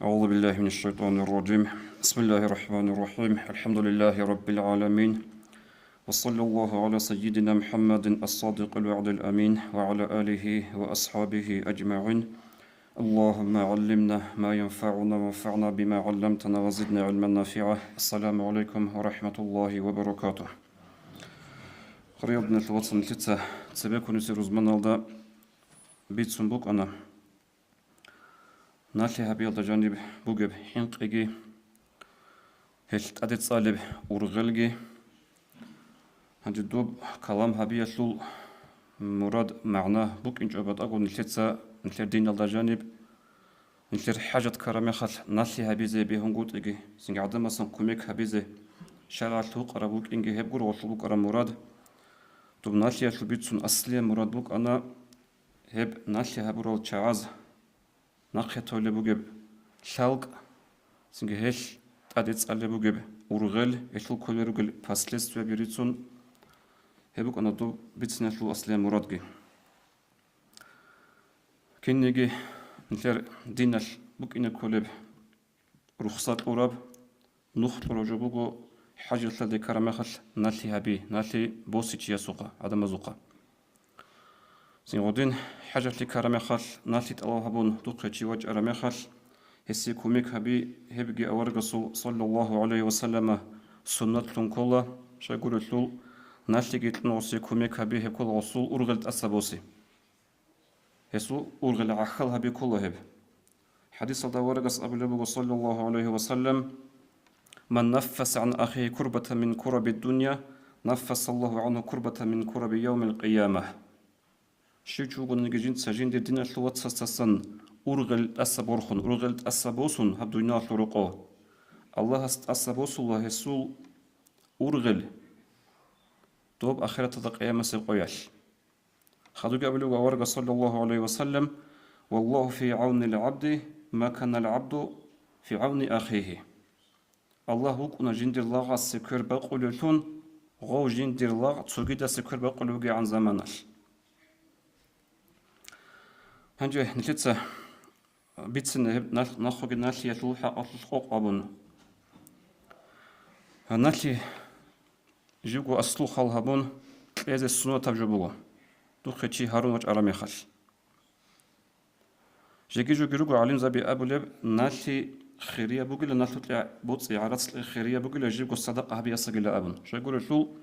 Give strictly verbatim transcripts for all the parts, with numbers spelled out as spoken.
أعوذ بالله من الشيطان الرجيم. بسم الله الرحمن الرحيم. الحمد لله رب العالمين. وصلى الله على سيدنا محمد الصادق الوعد الأمين وعلى آله وأصحابه أجمعين. اللهم علمنا ما ينفعنا وانفعنا بما علمتنا وزدنا علما نافعا. السلام عليكم ورحمة الله وبركاته. Хириял диналъул вацал, нилъеца цебеккунеб рузманалда бицун букӀана налъи гьабиялда жаниб бугеб хӀинкъиги, гьелъ тӀаде цӀалеб ургъелги. Гьанже доб калам гьабиялъул мурад, магӀна букӀинчӀо батӀаго нилъеца, нилъер диналда жаниб, нилъер хӀажат ккараб мехалъ налъи гьабизе бегьунгутӀиги, цинги гӀадамасан кумек гьабизе, шаригӀалъ гьукъараб букӀинги, гьеб гурелъул букӀараб мурад. Доб налъиялъул бицун аслияб мурад букӀана гьеб налъи гьабурал чагӀаз нахъе толеб бугеб лъалкӀ, цинги гьелъ тӀаде цӀалеб бугеб ургъел, гьелъул кколел ругел последствияби рицун, гьеб букӀана доб бициналъул аслияб мурадги. Кинниги нилъер диналъ букӀине кколеб рухсат кьураб, нух кьураб жо буго, хӀажалъалде ккараб мехалъ налъи гьаби, налъи боси чиясухъа, гӀадамазухъа. Цин гъодин хӀажалъе ккараб мехалъ, налъи тӀалаб гьабун духъе чи вачӀараб мехалъ, гьесие кумек гьаби, гьебги аварагасул, саллаллагьу гӀалайгьи ва саллама, суннатлъун ккола, щайгурелъул, налъиги кьун гъосие кумек гьаби, гьеб ккола гъосул ургъел тӀаса боси. Гьесул ургъел гӀахьал гьаби ккола гьеб. ХӀадисалда аварагас абулеб буго, саллаллагьу гӀалайгьи ва саллам: «Ман наффаса гӀан ахихи курбатан мин кураби дунья, наффасаллагьу гӀангьу курбатан мин кураби явмил къияма». Щив чи вугониги жинца жиндир диналъул вацасдасан ургъел тӀаса борхун, ургъел тӀаса босун гьаб дуниялалъул рокъов, Аллагьас тӀаса босула гьесул ургъел доб ахираталда къиямасеб къоялъ. Хадуги абулеб аварагас, саллаллагьу гӀалайгьи ва саллам: «Валлагьу фи гӀавнил гӀабди ма канал гӀабду фи гӀавни ахихи». Аллагь вукӀуна жиндир лагъасе квер бакъулевлъун, гъов жиндир лагъ цогидасе квер бакъулев вугегӀан заманалъ. Гьанже нилъеца бицине гьеб налъ-, нахъоги налъиялъул хӀакъалъулъ къокъ абун. Гьа, налъи живго аслу хал гьабун кьезе сунатаб жо буго, духъе чи гьарун вачӀараб мехалъ. Жеги-жоги руго гӀалимзаби абулеб, налъи хирияб бугила, налъукьа боцӀи гӀарацлъи хирияб бугила, живго садакъа гьабиасагила абун. Щайгурелъул,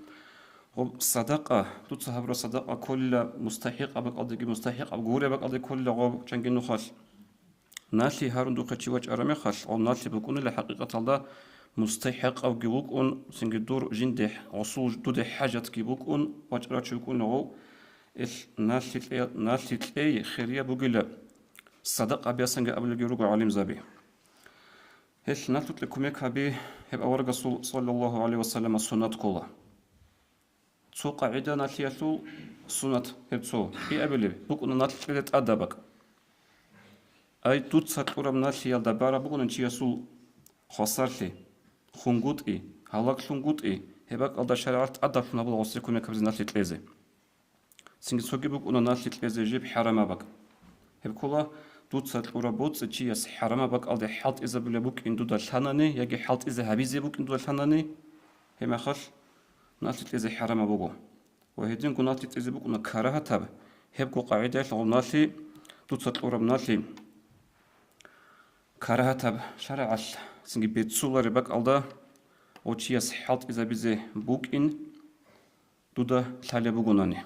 гъоб садакъа, дуца гьабураб садакъа кколила мустахӀикъаб бакӀалдеги, мустахӀикъаб гуреб бакӀалде кколила гъоб чанги нухалъ. Налъи гьарун духъе чи вачӀараб мехалъ, гъов налъи букӀунила хӀакъикъаталда мустахӀикъавги вукӀун, цинги дур жинде гъосул дуде хӀажатги букӀун, вачӀарав чи вукӀунев гъов, ил налъи кье-, налъи кьей хирияб бугила, садакъа гьабиасанги абулелги руго гӀалимзаби. Гьел налъукье кумек гьаби, гьеб аварагасул, саллаллагьу гӀалайгьи ва саллама, суннат ккола. Цо къагӀида налъиялъул сунат гьеб цо, кӀиабилеб букӀуна налъи кьезе тӀадаб бакӀ. Ай, дуца кьураб налъиялда бараб бугони чиясул хвасарлъи, хунгутӀи, гьалаглъунгутӀи, гьеб бакӀалда шаригӀат тӀадаблъун гьабула гъосие кумек гьабизе налъи кьезе. Цинги цоги букӀуна налъи кьезе жиб хӀарамаб бакӀ. Гьеб ккола, дуца кьураб боцӀи чияс хӀарамаб бакӀалде хӀалтӀизабулеб букӀин дуда лъанани яги хӀалтӀизе гьабизе букӀин дуда лъанани, гьебмехалъ налъи кьезе хӀарамаб буго. Ва гьединго налъи кьезе букӀуна карагьатаб, гьебго къагӀидаялъ гъоб налъи, дуца кьураб налъи карагьатаб, шаригӀалъ цинги беццулареб бакӀалда гъов чияс хӀалтӀизабизе букӀин дуда лъалеб бугонани.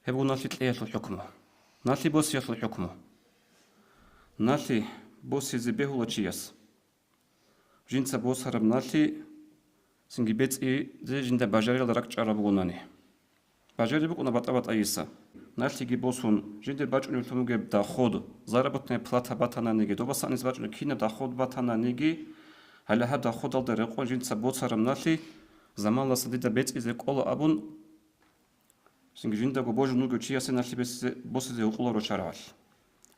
Гьеб буго налъи кьеялъул хӀукму. Налъи босиялъул хӀукму. Налъи босизе бегьула чияс жинца босараб налъи цинги бецӀизе жинда бажариялда ракӀчӀараб бугонани. Бажари букӀуна батӀа-батӀайиса. Налъиги босун, жиндир бачӀунеблъун бугеб доход, заработная плата батананиги, добасан гьес бачӀунеб кинаб доход батананиги, гьале гьаб доходалда рекъон жинца босараб налъи заманалдаса дида бецӀизе кӀола абун, цинги жиндаго божун вугев чиясе налъи бесизе-, босизе гьукъуларо шаргӀалъ.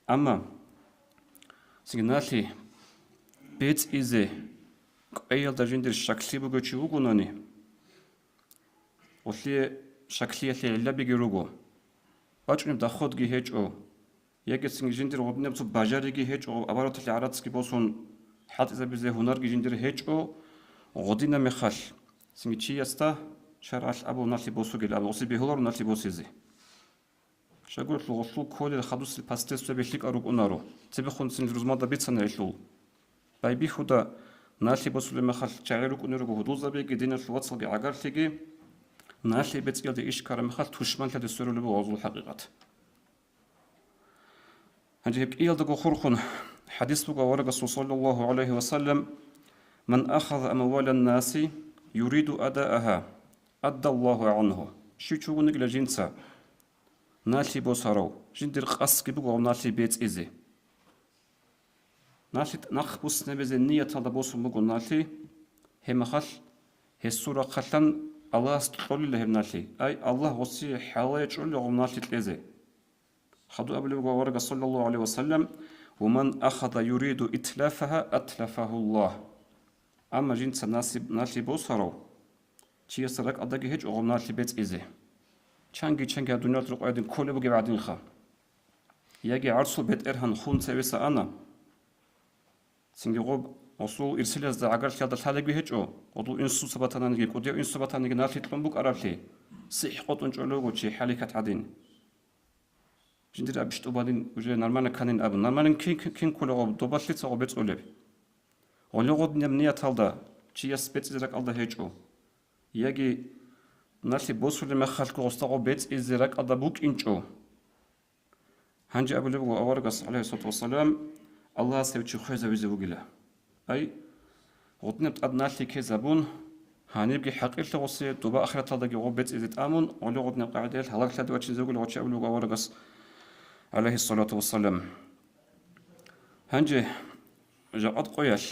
Амма цинги налъи бецӀизе кӀвеялда жиндир щаклъи бугев чи вугонани, гъолъие щаклъиялъе гӀиллабиги руго. БачӀунеб доходги гьечӀо. Ягецин жиндир гъодинаб цо бажариги гьечӀо, обороталъе гӀарацги босун хӀалтӀизабизе гьунарги жиндир гьечӀо, гъодинаб мехалъ, цинги чиясда шаргӀалъ абула налъи босугел абун, гъосе бегьуларо налъи босизе. Щайгурелъул гъолъул кколел хадусел последствияби лъикӀал рукӀунаро, цебехунцин рузмада бицана гьелъул. Байбихьуда налъи босулеб мехалъ чагӀи рукӀунел руго гьудулзабиги, диналъул вацалги гӀагарлъиги, налъи бецӀиялде иш ккараб мехалъ тушманлъиялде сверулеб буго гъозул хӀакъикъат. Гьанже гьеб кӀиялдаго хурхун хӀадис буго аварагасул, саллаллагьу гӀалайгьи ва саллам: «Ман ахаза амвалан наси юриду адаагьа, аддаллагьу гӀангьу». Щив чи вугониги жинца налъи босарав, жиндир къасдги буго гьав налъи бецӀизе. Налъи тӀ-, нахъ буссинабизе нияталда босун буго налъи, гьеб мехалъ гьесул рахъалъан Аллагьас кьолила гьеб налъи. Ай, Аллагь гъосие хӀалае чӀолила гьеб налъи кьезе. Хадуб абулеб буго аварагас, саллаллагьу гӀалайгьи ва саллам: «Ва ман ахаза юриду итлафагьа, атлафагьуллагь». Амма жинца насиб-, налъи босарав, чиясда ракӀалдаги гьечӀо гьеб налъи бецӀизе. Чанги-чанги гьаб дуниялалъул рукъаядин кколеб бугеб гӀадинха. Яги гӀарцул бетӀергьан хун цевеса ана. Цинги гъоб гъосул ирсилазда гӀагарлъиялда лъалебги гьечӀо, гъодул инсуца батананиги, кӀудияв инсуца батаниги налъи кьун букӀараблъи, сихӀ къотӀун чӀолев вуго чи хӀаликат гӀадин. Жиндир аб бищтӀубанин уже нормально кканин абун. Нормально кин, кин, кин кколев гъоб, добалъица гъоб бецӀулеб? Гъоле гъодинаб нияталда чияс бецӀизе ракӀалда гьечӀо. Яги налъи босулеб мехалъго гъосда гъоб бецӀизе ракӀалда букӀинчӀо. Гьанже абулеб буго аварагас, гӀалайгьиссалату вассалам, Аллагьас гьев чи хвезавизе вугила. Ай, гъудинаб тӀад налъи ккезабун, гьанибги хӀакъирлъи гъосе, доба ахираталдаги гъоб бецӀизе тӀамун, гъоле гъудинаб къагӀидаялъ гьалаглъаде вачинзе вугила гъочи абулеб буго аварагас, гӀалайгьиссалату вассалам. Гьанже жакъад къоялъ,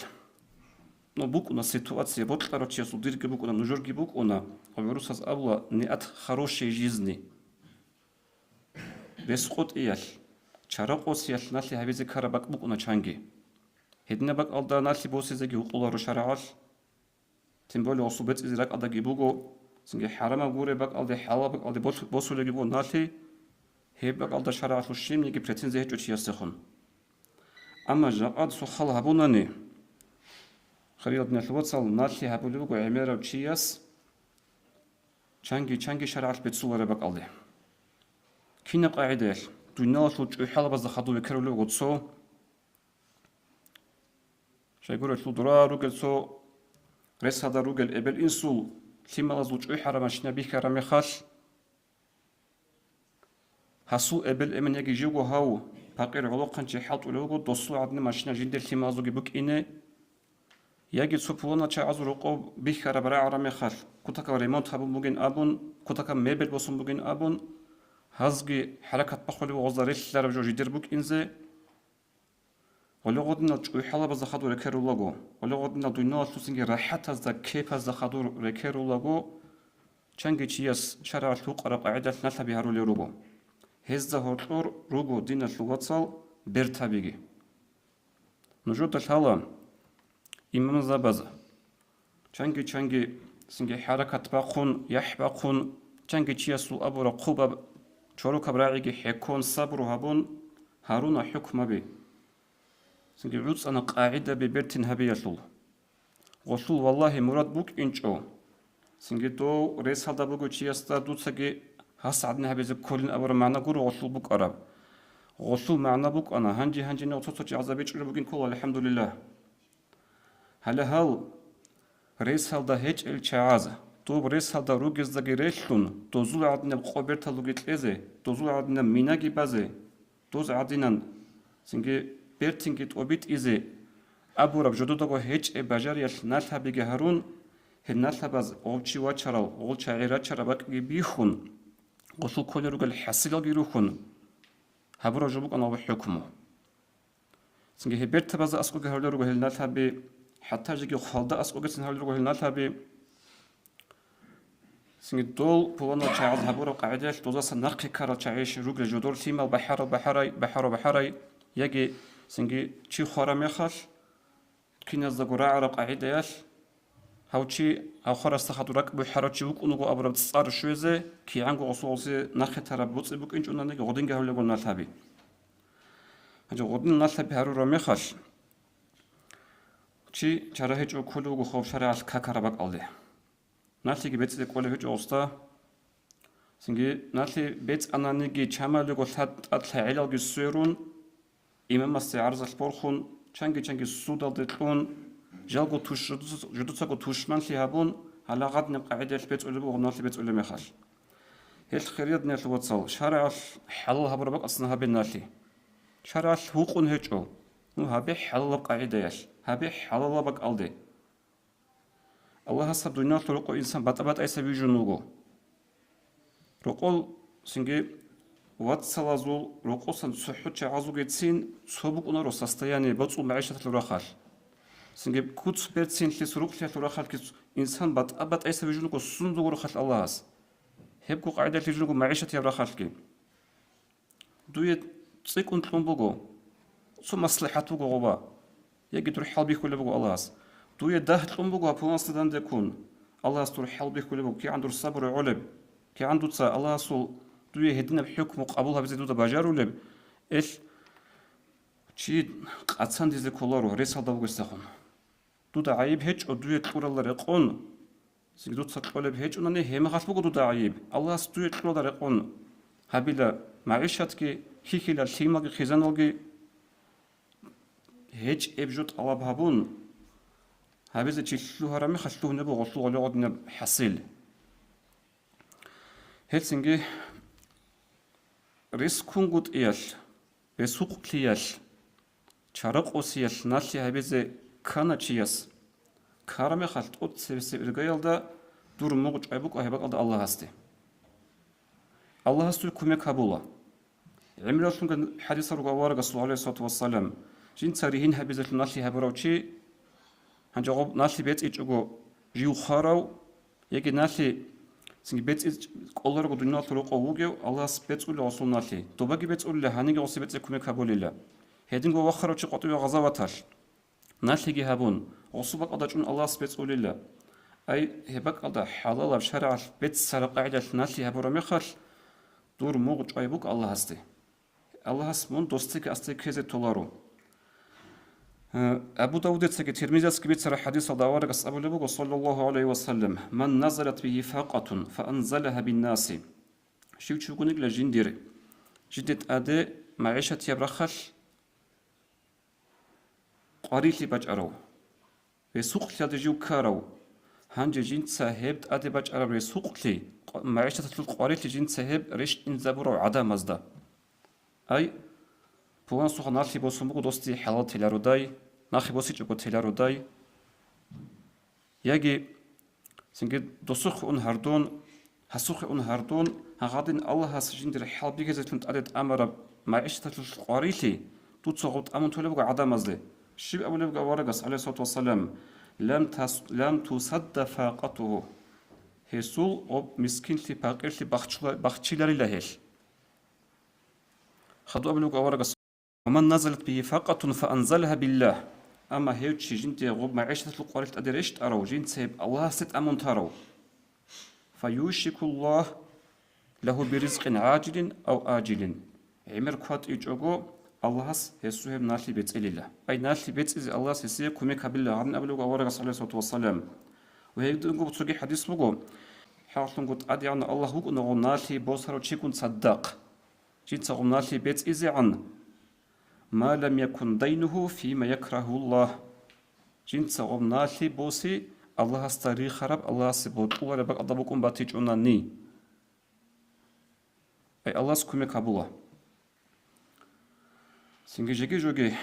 ну, букӀуна ситуация, бокьарав чиясул дирги букӀуна, нужерги букӀуна, ва гӀурусаз абула: «Ниат хорошей жизни». Рес къотӀиялъ, чара къосиялъ налъи гьабизе ккараб бакӀ букӀуна чанги. Гьединаб бакӀалда налъи босизеги гьукъуларо шарагӀалъ. Тем более гъосул бецӀизе ракӀалдаги буго, цинги хӀарамаб гуреб бакӀалде, хӀалал бакӀалде бос-, босулебги буго налъи, гьеб бакӀалда шарагӀалъул щибниги претензия гьечӀо чиясдехун. Амма жакъа цо хал гьабунани, хириял диналъул вацал, налъи гьабулеб буго гӀемерав чияс, чанги-чанги шарагӀалъ беццулареб бакӀалде. Кинаб къагӀидаялъ? Дуниялалъул чӀухӀалабазда хадув векерулев вуго цо. Щайгурелъул дора ругел цо ресалда ругел эбел-инсул лъималазул чӀухӀараб машина бихьараб мехалъ, гьасул эбел-эмен яги живго гьав пакъир гӀолохъанчи хӀалтӀулев вуго, досул гӀадин машина жиндир лъималазулги букӀине, яги цо пуланал чагӀазул рокъов бихьараб рагӀараб мехалъ, кутакаб ремонт гьабун бугин абун, кутакаб мебель босун бугин абун, гьазги хӀаракат бахъулеб гъозда релълъараб жо жидер букӀинзе, гъоле гъодинал чӀухӀалабазда хадур рекерулаго, гъоле гъодинал дуниялалъусинги рахӀатазда, кепазда хадур рекерулаго, чанги чияс шарагӀалъ гьукъараб къагӀидалъ налъаби гьарулел руго. Гьезда гьоркьор руго, диналъул вацал, бертабиги. Нужеда лъала имамзабаз, чанги-чанги цинги хӀаракат бахъун, яхӀ бахъун, чанги чиясул абураб хъубаб чорокаб рагӀиги хӀеккун, сабру гьабун, гьаруна хӀукмаби. Цинги гӀуцӀана къагӀидаби бертин гьабиялъул. Гъолъул, валлагьи, мурад букӀинчӀо. Цинги дов ресалда буго чиясда дуцаги гьас гӀадин гьабизе кколин абураб магӀна гуро гъолъул букӀараб. Гъолъул магӀна букӀана, гьанже-гьанжеги цо-цо чагӀазда бичӀчӀулеб бугин ккола, алхӀамдулиллагь. Гьале гьал ресалда гьечӀел чагӀаз, доб ресалда ругездаги релълъун, дозул гӀадинаб къо берталуги кьезе, дозул гӀадинаб минаги базе, доз гӀадинан, цинги бертинги тӀобитӀизе абураб жододаго гьечӀеб бажариялъ налъабиги гьарун, гьеб налъабаз гъов чи вачарал, гъол чагӀи рачараб бакӀги бихьун, гъолъул кколел ругел хӀасилалги рухьун, гьабураб жо букӀана гьеб хӀукму. Цинги гьеб бертабазда аскӀоги гьарулел руго гьел налъаби, хӀатта жеги хвалда аскӀогицин гьарулел руго гьел налъаби. Цинги дол пуланал чагӀаз гьабураб къагӀидаялъ дозасан нахъе ккарал чагӀи ругел жодор лъимал бахӀарав бахӀарай, бахӀарав бахӀарай, яги цинги чи хвараб мехалъ, киназдаго рагӀараб къагӀидаялъ, гьав чи гьав хварасда хадур ракӀ бухӀарав чи вукӀун вуго абураб цӀар щвезе, кигӀанго гъосул гъосе нахъе тараб боцӀи букӀинчӀонаниги гъодинги гьавлеб буго налъаби. Гьанже гъодин налъаби гьарураб мехалъ, чи чара гьечӀо кколев вуго хоб шаригӀалъ какараб бакӀалде. Налъиги бецӀизе кӀолеб гьечӀо гъосда. Цинги налъи бецӀананиги чамалиго лъад-, тӀад лъагӀелалги сверун, имамасде гӀарзалъ борхун, чанги-чанги судалде кьун, жалго туш-, жудуц-, жудуцаго тушманлъи гьабун, гьалагъадинаб къагӀидаялъ бецӀулеб буго налъи бецӀулеб мехалъ. Гьел хирияб диналъул вацал, шаригӀалъ хӀалал гьабураб бакӀалдасан гьабе налъи. ШаригӀалъ гьукъун гьечӀо. Ну, гьабе хӀалалаб къагӀидаялъ, гьабе хӀалалаб бакӀалде. Аллагьас гьаб дуниялалъул рокъов инсан батӀа-батӀайса вижун вуго. Рокъол цинги вацалазул рокъосан цохӀо чагӀазулгицин цо букӀунаро состояние, боцӀул магӀишаталъул рахъалъ. Цинги куц берцинлъи, сурукълъиялъул рахъалъги инсан батӀа-батӀайса вижун вуго сундулго рахъалъ Аллагьас. Гьебго къагӀидалъ вижун вуго магӀишатияб рахъалъги. Дуе цӀикӀкӀун кьун буго, цо маслихӀат буго гъоба, яги дур хӀалбихьулеб буго Аллагьас. Дуе дагь кьун буго гьаб пуланасда данде ккун, Аллагьас дур хӀалбихьулеб буго, кигӀан дур сабру гӀолеб, кигӀан дуца Аллагьасул дуе гьединаб хӀукму къабул гьабизе дуда бажарулеб, эл чи къацандизе кколаро ресалда вугесдахун. Дуда гӀайиб гьечӀо дуе кьуралда рекъон, цинги дуца кьолеб гьечӀунани, гьеб мехалъ буго дуда гӀайиб. Аллагьас дуе кьуралда рекъон гьабила магӀишатги, хьихьила лъималги, хъизаналги. ГьечӀеб жо тӀалаб гьабун, гьабизе чи лъугьараб мехалъ лъугьунеб буго гъолъул гъолъул гъодинаб хӀасил. Гьелцинги рес ккунгутӀиялъ, ресукълъиялъ, чара къосиялъ налъи гьабизе ккана чияс, ккараб мехалъ тӀоцебесеб иргаялда дур мугъ чӀвай букӀа гьеб бакӀалда Аллагьасде. Аллагьас дуе кумек гьабула. ГӀемералъунги хӀадисал руго аварагасул, гӀалайгьиссалату вассалам, жинца ригьин гьабизелъун налъи гьабурав чи, гьанже гъоб налъи бецӀичӀого жив хварав, яги налъи цинги бецӀиз кӀоларого дуниялалъул рокъов вугев, Аллагьас бецӀулила гъосул налъи, добаги бецӀулила, гьаниги гъосе бецӀи кумек гьабулила. Гьединго вахарав чи къватӀиве гъазаваталъ налъиги гьабун, гъосул бакӀалда чӀун Аллагьас бецӀулила. Ай, гьеб бакӀалда хӀалалаб шаригӀалъ беццараб къагӀидалъ налъи гьабураб мехалъ, дур мугъ чӀвай букӀа Аллагьасде. Аллагьас мун досдеги асде ккезе толаро. Э, Абу Давудецаги Тирмизиясги бицараб хӀадисалда аварагас абулеб буго, саллаллагьу гӀалайгьи ва саллам: «Ман назалат бигьи факъатун, фаанзалагьа биннаси». Щив чи вугониги жиндир, жинде тӀаде магӀишатияб рахъалъ къварилъи бачӀарав, ресукълъиялде жив ккарав, гьанже жинца гьеб тӀаде бачӀараб ресукълъи, къ-, магӀишаталъул къварилъи жинца гьеб рещтӀинзабурав гӀадамазда. Ай, пуланасухъа налъи босун буго, досде хӀалал телародай, нахъе босичӀого телародай. Яги цинги досухъе ун гьардун, гьасухъе ун гьардун, гьагъадин Аллагьас жиндир хӀалбихьизелъун тӀаде тӀамараб магӀишаталъул къварилъи дуца гъоб тӀамун толеб буго гӀадамазде. Щиб абулеб буго аварагас, гӀалайгьиссалату вассалам: «Лам тас-, лам тусадда факъатугьу». Гьесул гъоб мискинлъи, пакъирлъи бахчула-, бахчиларила гьелъ. Хадуб абулеб буго аварагас: «Ва ман назалат бигьи факъатун фаанзалагьа биллагь». Амма гьев чи жинде гъоб магӀишаталъул къварилъ тӀаде рещтӀарав, жинца гьеб Аллагьасде тӀамун тарав. «Фаюшикуллагь лагьу биризкъин гӀажилин ав ажилин». ГӀемер кватӀичӀого Аллагьас гьесул гьеб налъи бецӀилила. Ай, налъи бецӀизе Аллагьас гьесие кумек гьабилила гьадин абулеб буго аварагас, гӀалайгьиссалату вассалам. Ва гьединго цоги хӀадис буго: «ХӀакълъунго ТӀадегӀанав Аллагь вукӀунего налъи босарав чигун цадахъ». Жинца гъоб налъи бецӀизегӀан, «ма лам якун дайнугьу фима якрагьуллагь». Жинца гъоб налъи боси Аллагьасда рихараб, Аллагьасе бокьулареб бакӀалда букӀун батичӀунани. Ай, Аллагьас кумек гьабула. Цинги жеги-жоги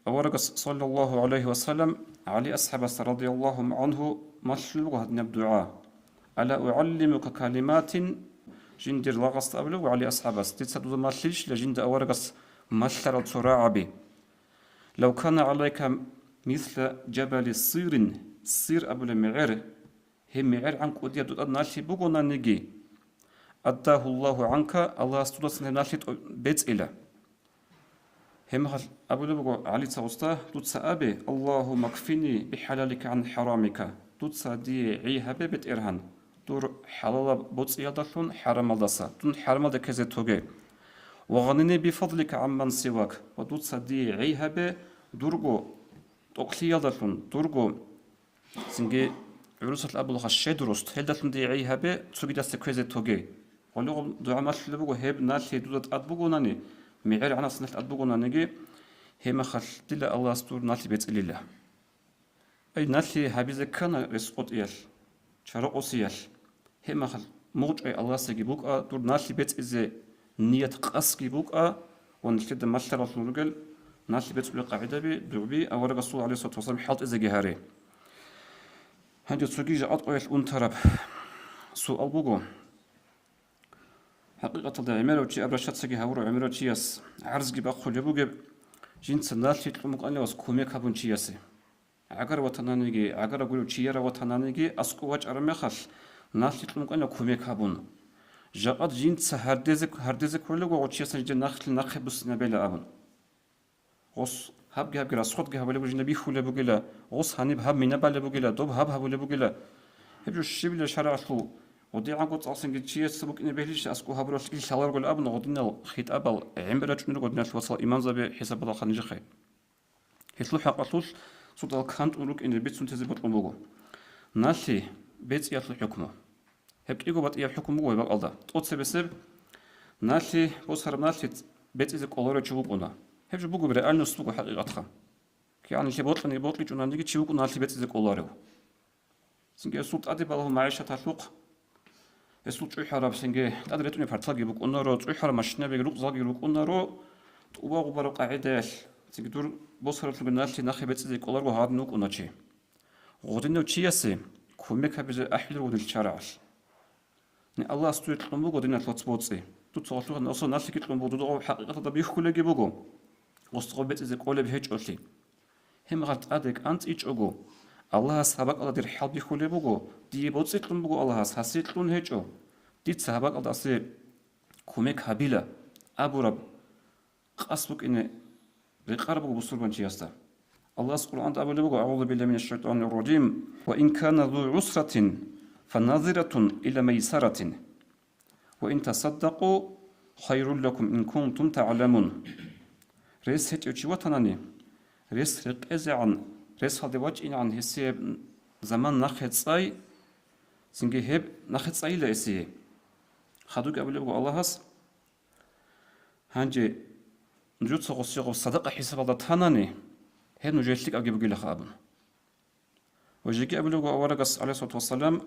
аварагас, саллаллагьу гӀалайгьи ва саллам, ГӀали асхӀабасда, радияллагьу гӀангьу, малъулеб буго гьадинаб дугӀа: «Ала угӀаллимука калиматин», жиндир лагъасда абулеб буго ГӀали асхӀабас: «Дица дуда малъилищила жинда аварагас малъарал цо рагӀаби? Лав кана гӀалайка мисла жабали Сирин», Сир абулеб мегӀер, гьеб мегӀергӀан кӀудияб дуда налъи бугонаниги, «аддагьуллагьу гӀанка», Аллагьас дудасан гьеб налъи тӀо-, бецӀила. Гьеб мехалъ абулеб буго ГӀалица гъосда: «Дуца абе: Аллагьумма кфини бихӀалалика гӀан хӀарамика». Дуца дие гӀи гьабе, БетӀергьан, дур хӀалалаб боцӀиялдалъун хӀарамалдаса, дун хӀарамалде ккезе тоге. «Ва гъанини бифадлика гӀамман сивак», ва дуца дие гӀей гьабе дурго тӀокӀлъиялдалъун, дурго, цинги гӀурусалъ абулаха, щедрость, гьелдалъун дие гӀей гьабе цогидасда кквезе тоге. Гъолигъун дугӀа малъулеб буго, гьеб налъи дуда тӀад бугонани, мегӀер гӀанасда налъи тӀад бугонаниги, гьеб мехалъ дила Аллагьас дур налъи бецӀилила. Ай, налъи гьабизе ккана рес къотӀиялъ, чара къосиялъ. Гьеб мехалъ мугъчӀвай Аллагьасдаги букӀа, дур налъи бецӀизе ният къасги букӀа, ва нилъеда малъараллъун ругел налъи бецӀулел къагӀидаби, дугӀби аварагасул, гӀалайгьиссалату вассалам, хӀалтӀизеги гьаре. Гьанже цоги жакъа къоялъ унтараб суал буго. ХӀакъикъаталда гӀемерав чи, обращаться-ги гьавурав гӀемерав чияс гӀарзги бахъулеб бугеб, жинца налъи кьун букӀанилавас кумек гьабун чиясе. ГӀагар ватананиги, гӀагар гурев чияра ватананиги аскӀов вачӀараб мехалъ, налъи кьун букӀанила кумек гьабун. Жакъад жинца гьардезе, гьардезе кколелго гъов чиясда жидер нахлъи нахъе буссинабела абун. Гъос гьабги-гьабги расходги гьабулеб жинда бихьулеб бугила, гъос гьаниб гьаб мина балеб бугила, доб гьаб гьабулеб бугила. Гьеб жо щибила шаргӀалъул, гъодигӀанго цӀалсанги чиясда букӀине бегьлищ аскӀов гьабуралъги лъаларгол абун гъодинал хитӀабал гӀемер рачӀунел гъодиналъ вацал имамзаби хӀисабалда ханжихъе. Гьелъул хӀакъалъулъ цо дал кантӀун рукӀине бицун тезе бокьун буго. Налъи бецӀиялъул хӀукму. Гьеб кӀиго батӀияб хӀукму буго гьеб бакӀалда. ТӀоцебесеб, налъи, босараб налъи бецӀизе кӀоларев чи вукӀуна. Гьеб жо буго, реальность буго хӀакъикъатха. КигӀан нилъе бокьани бокьичӀонаниги чи вукӀуна налъи бецӀизе кӀоларев. Цинги гьесул тӀаде балагьун магӀишаталъухъ, гьесул чӀухӀараб, цинги тӀад ретӀунеб парталги букӀунаро, чӀухӀараб машинаби, рукъзалги рукӀунаро, тӀубагъубараб къагӀидаялъ, цинги дур босаралъунги налъи нахъе бецӀизе кӀоларого гьадин вукӀуна чи. Гъодинав чиясе кумек гьабизе ахӀулел вугилан шаргӀалъ. Ни Аллагьас дуе кьун буго диналъ вац боцӀи. Дуца гъолъухъан осо налъиги кьун буго, дуда гъов хӀакъикъаталда бихьулеги буго, гъосда гъов бецӀизе кӀолеб гьечӀолъи. Гьеб мехалъ тӀаде кӀанцӀичӀого, Аллагьас гьаб бакӀалда дир хӀал бихьулеб буго, дие боцӀи кьун буго Аллагьас, гьасие кьун гьечӀо, дица гьаб бакӀалда асе кумек гьабила абураб къасд букӀине рекъараб буго бусурбанчиясда. Аллагьас Къуръанда абулеб буго: «أعوذ بالله من الشيطان الرجيم. وإن كان ذو عسرة فنظرة إلى ميسرة وإن تصدقوا خير لكم إن كنتم تعلمون». Рес гьечӀев чи ватанани, рес рекъезегӀан, ресалде вачӀинегӀан гьесие заман нахъе цӀай, цинги гьеб нахъе цӀайила гьесие. Хадубги абулеб буго Аллагьас: «Гьанже нужеца гъосие гъоб садакъа хӀисабалда танани, гьеб нужее лъикӀабги бугилаха», – абун. Ва жеги абулеб буго аварагас, гӀалайгьиссалату вассалам: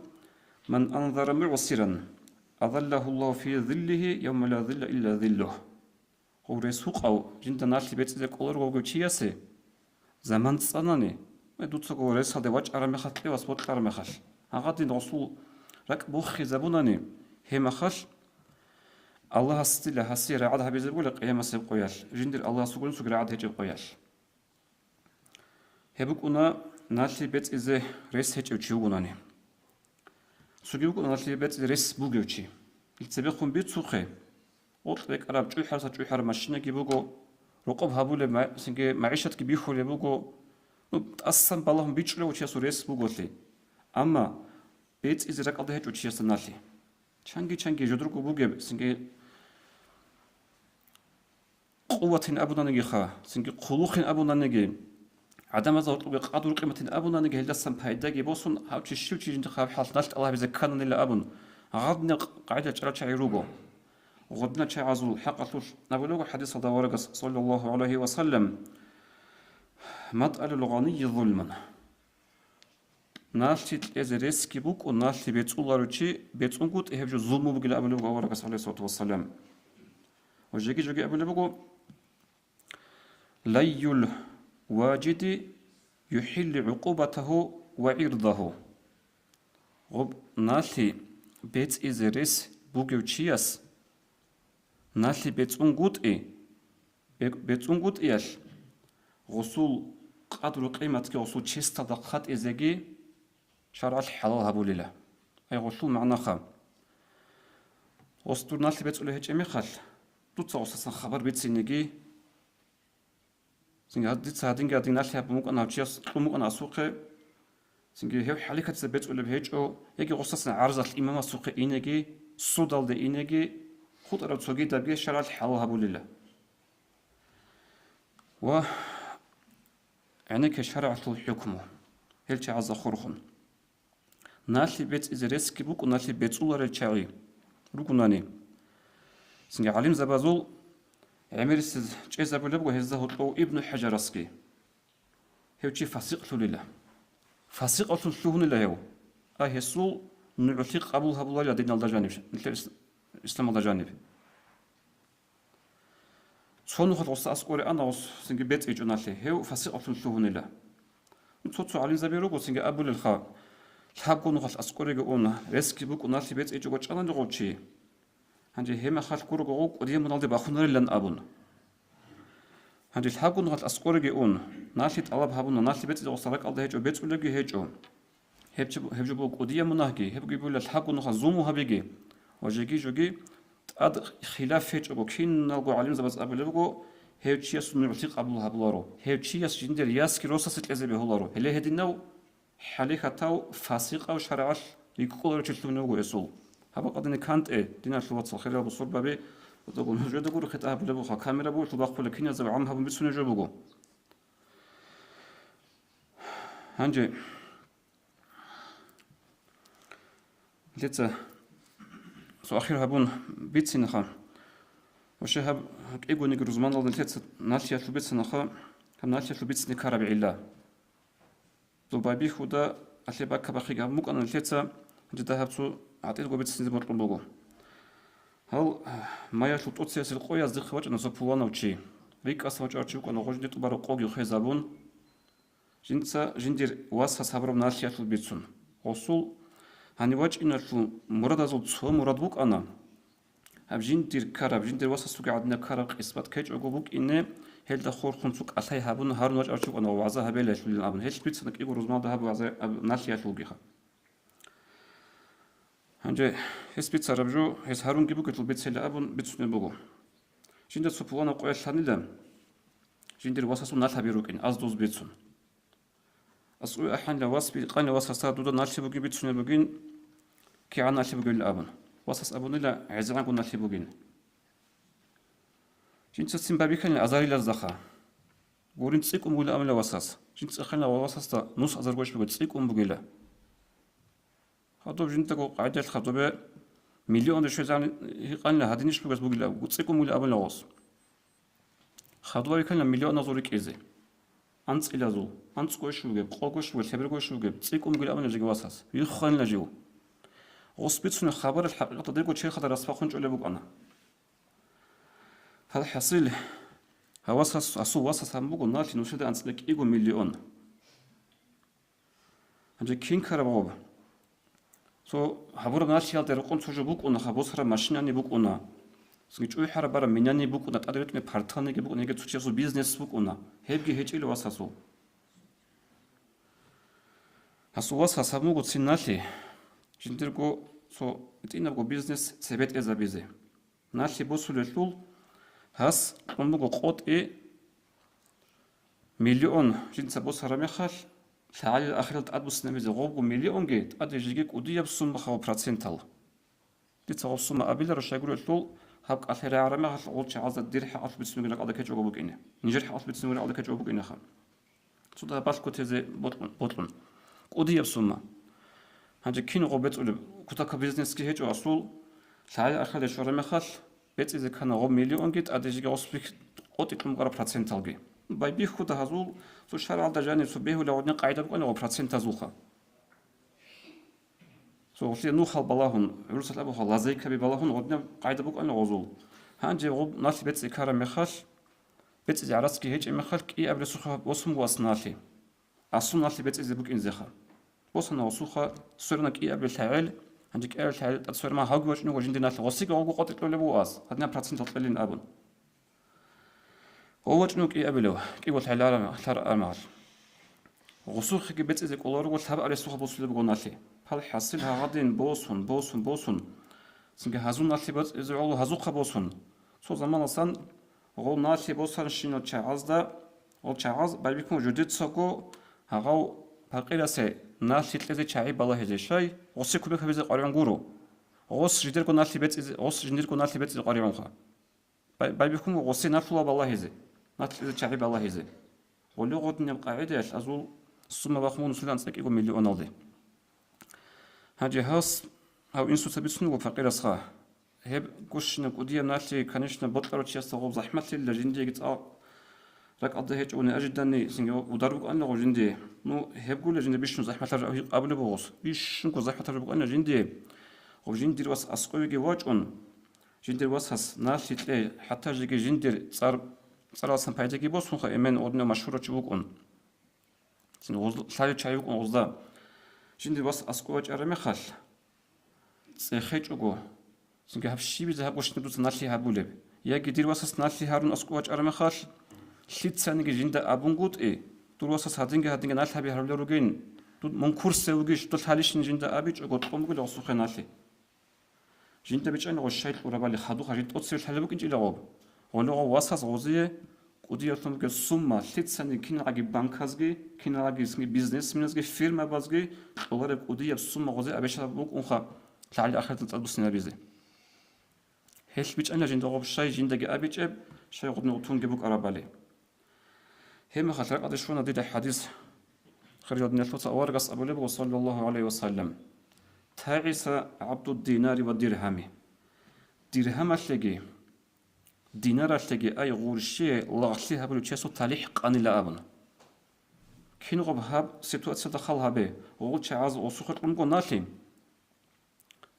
«من أنظر معسرا أظله الله في ظله يوم لا ظل إلا ظله». Гъов рес гьукъав жинда налъи бецӀизе кӀоларого вугев чиясе заман цӀанани, ай, дуцаго ресалде вачӀараб мехалъ, кьевас бокьараб мехалъ, гьагъадин гъосул ракӀ буххизабунани, гьеб мехалъ Аллагьас дила гьасие рагӀад гьабизе бугила къиямасеб къоялъ, жиндир Аллагьас вугони цоги рагӀад гьечӀеб къоялъ. Гьеб букӀуна налъи бецӀизе рес гьечӀев чи вугонани. Цоги вукӀуна налъи бецӀизе рес бугев чи. Ил цебехун бицухъе, гъоркь рекӀараб чӀухӀараса чӀухӀараб машинаги буго, рокъоб гьабулеб ма-, цинги магӀишатги бихьулеб буго, ну, тӀасан балагьун бичӀчӀулев чиясул рес буголъи. Амма бецӀизе ракӀалда гьечӀо чиясда налъи. Чанги-чанги жодорго бугеб, цинги къуватин абунанигиха, цинги хъулухъин абунаниги, гӀадамазда гьоркьобги къадру-къиматин абунаниги, гьелдасан пайдаги босун, гьав чи щив чи жиндихъ гьаб хӀалалъ налъи тӀалабизе кканалила абун, гъадинаб къагӀида чӀарачагӀи руго. Гъодинал чагӀазул хӀакъалъулъ абулеб буго хӀадисалда аварагас, саллаллагьу гӀалайгьи ва саллам: «مطعن الغني ظلم». Налъи кьезе ресги букӀун, налъи бецӀуларев чи бецӀунгутӀи, гьеб жо зулму бугилан абулеб буго аварагас, гӀалайгьиссалату вассалам. Ва жеги-жеги абулеб буго: «لي الواجد يحل عقوبته وعرضه». Гъоб налъи бецӀизе рес бугев чияс налъи бецӀунгутӀи, бе-, бецӀунгутӀиялъ гъусул къадру-къиматги гъусул честалда хъатӀизеги шаргӀалъ хӀалал гьабулила. Ай гъусул магӀнаха. Гъус дур налъи бецӀулев гьечӀеб мехалъ, дуца гъусасан хабар бицинеги, цинги гьад-, дица гьадинги гьадин налъи гьабун букӀана, гьав чияс кьун букӀана асухъе, цинги гьев хӀалихьатизе бецӀулеб гьечӀо, яги гъусасан гӀарзалъ имамасухъе инеги, судалде инеги, хутӀараб цогидабги шаргӀалъ хӀалал гьабулила. Ва гӀенекке шаргӀалъул хӀукму, гьел чагӀазда хурхун. Налъи бецӀизе ресги букӀуна налъи бецӀуларел чагӀи ругунани. Цинги гӀалимзабазул гӀемерисез чӀезабулебго гьезда гьоркьов Ибну ХӀажарасги. Гьев чи фасикълъулила. Фасикъалъун лъугьунила гьев. А гьесул нугӀлъи къабул гьабуларила диналда жаниб, нилъер ис-, исламалда жаниб. Цо нухалъ гъосда аскӀоре ана, гъос цинги бецӀичӀо налъи, гьев фасикъалъун лъугьунила. Цо-цо гӀалимзаби руго цинги абулелха, лъабго нухалъ аскӀореги ун, ресги букӀун налъи бецӀичӀого чӀанани гъов чи. Гьанже гьеб мехалъ гурого гъов кӀудияв муналде бахунарилан абун. Гьанже лъабго нухалъ аскӀореги ун, налъи тӀалаб гьабуна, налъи бецӀизе гъосда ракӀалда гьечӀо, бецӀулебги гьечӀо. Гьеб чи-, гьеб жо буго кӀудияв мунагьги, гьебги бугила лъабго нуха зулму гьабиги ва жеги-жоги тӀад хилаф гьечӀого, киналго гӀалимзабаз абулеб буго, гьев чиясул нугӀлъи къабул гьабуларо, гьев чияс жиндир ясги росасе кьезе бегьуларо. Гьеле гьединав хӀалихьатав фасикъав шаргӀалъ рикӀкӀуларев чилъун вуго гьесул. Гьаб къадине кантӀе, диналъул вацал, хириял бусурбаби, нужеда гуро хитӀа гьабулеб буго, камера буго, бахъула киназда гӀам гьабун бицунеб жо буго. Гьанже Леца цо ахир гьабун бицинаха. Вообще гьаб кӀигониги рузманалда леца налъиялъул бицинаха, гьаб налъиялъул бицине ккараб гӀилла. Доб байбихьуда алъе бакка-бахъиги гьабун букӀана леца, гьанже дагьаб цо гӀатӀидго бицине бокьун буго. Гьал маялъул тӀоцеясел къояздехъе вачӀана цо пуланав чи. РикӀкӀасан вачӀарав чи вукӀана, гъожде тӀубараб къоги хвезабун. Жинца жиндир васас гьабураб налъиялъул бицун. Гъосул гьанив вачӀиналъул мурадазул цо мурад букӀана. Гьаб жиндир ккараб, жиндир васасулги гӀадинаб ккараб къисмат ккечӀого букӀине, гьелда хурхун цо кӀалъай гьабун, гьарун вачӀарав чи вукӀана вагӀза гьабилалъулин абун. Гьелъ бицана кӀиго рузмалда гьаб вагӀза-, гьаб налъиялъулгиха. Гьанже гьес бицараб жо, гьес гьарунги бугелъул бицела абун бицунеб буго. Жинда цо пуланаб къоялъ лъанила, жиндир васасул налъаби рукӀин, аз-, доз бицун. АскӀове ахӀанила, вас би-, къанила васасда дуда налъи бугин бицунеб бугин, кигӀан налъи бугебилан абун. Васас абунила, гӀезегӀанго налъи бугин. Жинца цин байбихьанила азарилаздаха. Гурин цӀикӀкӀун бугила абунила васас. Жинца ханила васасда нус азар гощ буго, цӀикӀкӀун бугила. Гьадуб жиндаго къайдалъ хадубе миллионде щвезегӀан гьикъанила, гьадинищ бугес бугила, цӀикӀкӀун бугила абуна гъос. Хадуб риканила миллионазул рикӀкӀизе. АнцӀилазул, анцӀгойщ бугеб, къогойщ бугеб, лъебергойщ бугеб, цӀикӀкӀун бугила абуна жеги васас. Вихханила жив. Гъос бицунеб хабарал хӀакъикъаталда дирго черхалда расбахун чӀолеб букӀана. Гьал хӀасил, гьав васас, гьасул васас гьабун буго налъи нусида анцӀила кӀиго миллион. Гьанже кин ккараб гъоб? Цо гьабураб налъиялда рекъон цо жо букӀуна, ха босараб машинани букӀуна. Цинги чӀухӀараб бараб минани букӀуна, тӀаде ретӀунеб порталниги букӀуна, яги цо чиясул бизнес букӀуна. Гьебги гьечӀила васасул. Гьасул вас гьас гьабун буго цин налъи, жиндирго цо гьитӀинабго бизнес цебетӀезабизе. Налъи босулелъул гьас кьун буго къотӀи миллион жинца босараб мехалъ, лъагӀалил ахирал тӀадбуссинабизе гъобго миллионги тӀаде жеги кӀудияб сумма хабал процентал. Дица гъоб сумма абиларо, щайгурелъул гьаб кӀалъай рагӀараб мехалъ гъол чагӀазда дир хӀакъалъ бицунеб ракӀалда ккечӀого букӀине, нижер хӀакъалъ бицунеб ракӀалда ккечӀого букӀинеха. Цо дагьаб балъго тезе бокьун, бокьун. КӀудияб сумма. Гьанже кин гъоб бецӀулеб? Кутакаб бизнесги гьечӀо асул, лъагӀел архалде щвараб мехалъ, бецӀизе ккана гъоб миллионги тӀаде жеги гъос бих-, къотӀи кьун букӀараб проценталги. Байбихьуда гьазул, цо шаргӀалда жаниб цо бегьулеб гъодин къайда букӀана гъоб процентазулха. Цо гъолъие нухал балагьун, гӀурусалъ абуха, лазейкаби балагьун гъодинаб къайда букӀана гъозул. Гьанже гъоб налъи бецӀи ккараб мехалъ, бецӀизе гӀарацги гьечӀеб мехалъ, кӀиаб ресурсха босун буго ас налъи. Асул налъи бецӀизе букӀинзеха. Босана гъосулха, сверана кӀиабил лъагӀел, гьанже кӀиабил лъагӀел тӀад сверма гьавги вачӀун вуго жиндир налъи, гъосиги гъого къотӀи кьолеб буго ас, гьадинаб процентал кьелин абун. Гъов вачӀун вуго кӀиабилев, кӀиго лъагӀел арам-, лъар-, армагъал. Гъосулхъеги бецӀизе кӀоларуго лъабаб ресурсха босулеб буго налъи. Пал хӀасил гьагъадин босун, босун, босун. Цинги гьазул налъи бецӀизе гӀоло гьазухъа босун. Цо заманасан гъол налъи босанщинал чагӀазда, гъол чагӀаз байбихьун жудецаго гьагъав пакъирасе налъи кьезе чагӀи балагьизе щай, гъосе кумек гьабизе къваригӀун гуро. Гъос жидерго налъи бецӀизе, гъос жиндирго налъи бецӀизе къваригӀунха. Бай-, байбихьун гъосе налъула балагьизе, налъизе чагӀи балагьизе. Гъоле гъодинаб къагӀидаялъ азул сумма бахъун нусилан цӀакӀиго миллионалде. Гьанже гьас гьав инсуца бицун вуго пакъирасха. Гьеб гущинаб кӀудияб налъи, конечно, бокьарав чиясда гъоб захӀмалъила жиндиеги цӀакъ ракӀалда гьечӀо неожиданный, цинги удар букӀанила гъоб жиндие. Ну, гьебгула жинда бищун захӀмалъараб абулеб бугъус. Бищунго захӀмалъараб букӀанила жиндие. Гъоб жиндир вас аскӀовеги вачӀун, жиндир васас налъи кье, хӀатта жеги жиндир цӀар, цӀаралсан пайдаги босунха, эмен гъодинав машгьурав чи вукӀун. Цин гъоз-, лъалев чагӀи вукӀун гъозда. Жиндир вас аскӀов вачӀараб мехалъ, цӀехечӀого, цинги гьаб щибизе гьаб гощинаб дуца налъи гьабулеб? Яги дир васас налъи гьарун аскӀов вачӀараб мехалъ, лъицаниги жинда абунгутӀи, дур васас гьадинги-гьадинги налъи гьаби гьарулел ругин, ду-, мун курсе вугищ, дулъ гьалищин жинда абичӀого, кьун бугила гъосухъе налъи. Жинда бичӀчӀани гъощай кьурабали хадуб хъаржи тӀоцебе лъалеб букӀинчӀила гъоб. Гъоле гъов васас гъозие кӀудиялъун бугеб сумма лъицани киналги банказги, киналги бизнесменазги, фирмабазги кьолареб кӀудияб сумма гъозие абичӀаб букӀунха лъагӀел ахиратал цӀад буссинабизе. Гьелъ бичӀчӀанила жинда гъоб щай жиндаги абичӀеб, щай гъодин утунги букӀарабали. Гьеб мехалъ ракӀалде щвана дида хӀадис. Хириял диналъул вацал, аварагас абулеб буго, саллаллагьу гӀалайгьи ва саллам: «ТагӀиса гӀабду динари ва диргьами». Диргьамалъеги, динаралъеги ай гъурщие лагълъи гьабулев чиясул талихӀ къанила абун. Кин гъоб гьаб ситуациялда хал гьабе, гъол чагӀаз гъосухъе кьун буго налъи.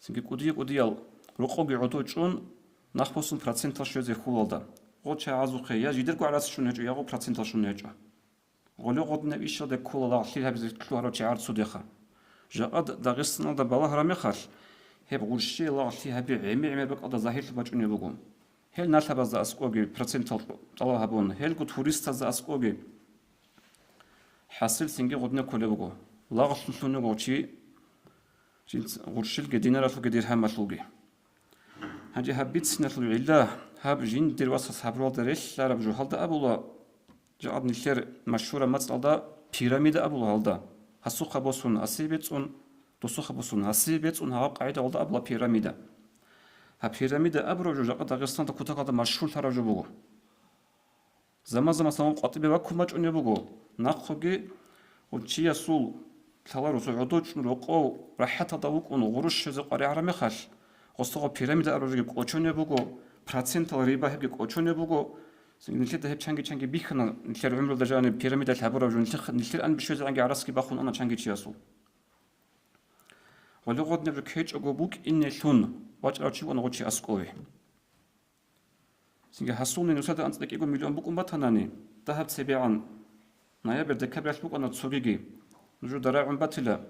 Цинги кӀудия-кӀудиял рокъовги гӀодов чӀун, нахъ босун процентал щвезе хьулалда. Гъо чагӀазухъе я жидерго гӀарац щун гьечӀо, я гъо процентал щун гьечӀо. Гъоле гъодинаб ишалде ккола лагълъи гьабизе лъугьарав чагӀар цудеха. Жакъа Д-, Дагъистаналда балагьараб мехалъ, гьеб гъурщие лагълъи гьаби гӀемер-гӀемер бакӀалда загьирлъун бачӀунеб буго. Гьел налъабазда аскӀоги процентал тӀалаб гьабун, гьелго туристазда аскӀоги. ХӀасил цинги гъудна кколеб буго. Лагълъун лъугьунего чи жинц-, гъурщилги, динаралъулги, диргьамалъулги. Гьанже гьаб бициналъул гӀилла, гьаб жиндир васас гьабуралда релълъараб жо гьалда абула, жакъад нилъер машгьураб мацӀалда пирамида абула гьалда. Гьасухъа босун гьасие бецӀун, досухъа босун гьасие бецӀун, гьаб къагӀида гьалда абула пирамида. Гьаб пирамида абураб жо жакъа Дагъистанда кутакалда машгьурлъараб жо буго. Заман-заман гьаб къватӀибе ваккун бачӀунеб буго. Нахъеги гъов чиясул лъаларусул гӀодов чӀун рокъов рахӀаталда вукӀун гъурущ щвезе къваригӀараб мехалъ, гъосда гъоб пирамида абураб жоги кӀочонеб буго, процентал риба гьебги кӀочонеб буго. Нилъеда гьеб чанги-чанги бихьана, нилъер гӀумруялда жаниб пирамидалъ гьабураб жо, нилъер, нилъер ан бищвезе гӀанги гӀараскги бахун ана чанги чиясул. Гъоле гъодинаб жо ккечӀого букӀинелъун вачӀарав чи вукӀана гъов чи аскӀове. Цинги гьасулни нусада анцӀила кӀиго миллион букӀун батанани, дагьаб цебегӀан, ноябрь-декабрьалъ букӀана цогиги. Нужеда рагӀун батила,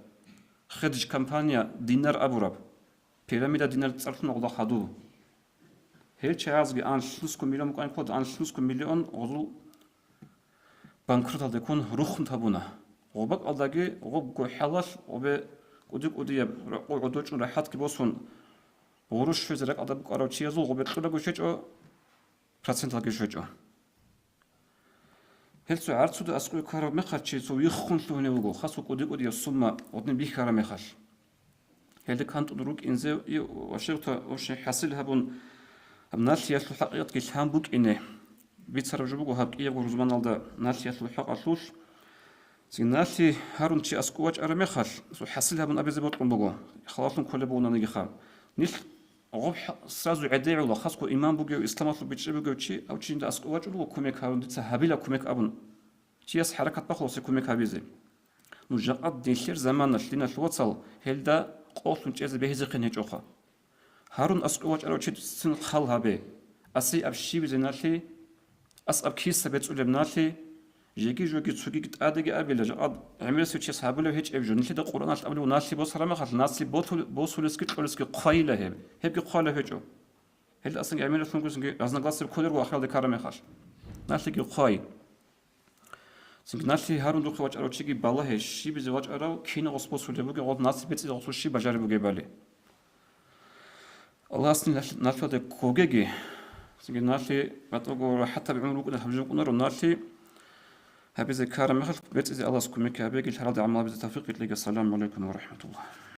хедж компания Динар абураб, пирамида Динар цӀарлъун гъола хадуб. Гьел чагӀазги анлънусго миллион букӀанин ккола, анлънусго миллион гъозул банкроталдеккун рухун табуна. Гъоб бакӀалдаги гъобго хӀалалъ гъобе кӀуди-кӀудияб рокъов гӀодов чӀун рахӀатги босун, гъурущ щвезе ракӀалда букӀарав чиязул гъобе кьулаго щвечӀо, проценталги щвечӀо. Гьел цо гӀарцуда аскӀове ккараб мехалъ чи цо виххун лъугьунев вуго, хасго кӀуди-кӀудияб сумма гъодин бихьараб мехалъ. Гьелде кантӀун рукӀинзе и ва шигъта оши хӀасил гьабун, гьаб налъиялъул хӀакъикъатги лъан букӀине, бицараб жо буго гьаб кӀиябго рузманалда налъиялъул хӀакъалъулъ. Цин налъи гьарун чи аскӀов вачӀараб мехалъ, цо хӀасил гьабун абизе бокьун буго, халалъун кколеб бугонаниги хаб. Нилъ гъоб хӀа-, сразу гӀедегӀула, хасго иман бугев, исламалъул бичӀчӀи бугев чи, гьав чи жинда аскӀов вачӀун вуго кумек гьарун, дица гьабила кумек абун. Чияс хӀаракат бахъуласе кумек гьабизе. Ну жакъа нилъер заманалъ, диналъул вацал, гьелда къолъун чӀезе бегьизехъин гьечӀоха. Гьарун аскӀов вачӀарав чицин хал гьабе. Аси аб щибизе налъи, ас аб киса бецӀулеб налъи, жеги-жоги цогиги тӀадеги абила, жакъа гӀемерисев чияс гьабулеб гьечӀеб жо. Нилъеда Къуръаналъ абулеб налъи босараб мехалъ, налъи босулесги кьолесги хъвайила гьеб. Гьебги хъвалеб гьечӀо. Гьелда асанги гӀемералъунгусинги разногласия кколел руго ахиралде ккараб мехалъ. Налъиги хъвай. Цинги налъи гьарун духъе вачӀарав чиги балагье, щибизе вачӀарав, кинагъас босулеб бугеб, гъоб налъи бецӀизе гъосул щиб бажариб бугебали. Аллагьас нилъ-, налъуде ккогеги, цинги налъи батӀаго рахӀатаб гӀумру букӀунеб гьабжи букӀунаро, налъи гьабизе ккараб мехалъ бецӀизе Аллагьас кумек гьабеги, лъаралде гӀамал гьабизе тавфикъ кьеги. Ассаламу гӀалайкум ва рахӀматуллагь.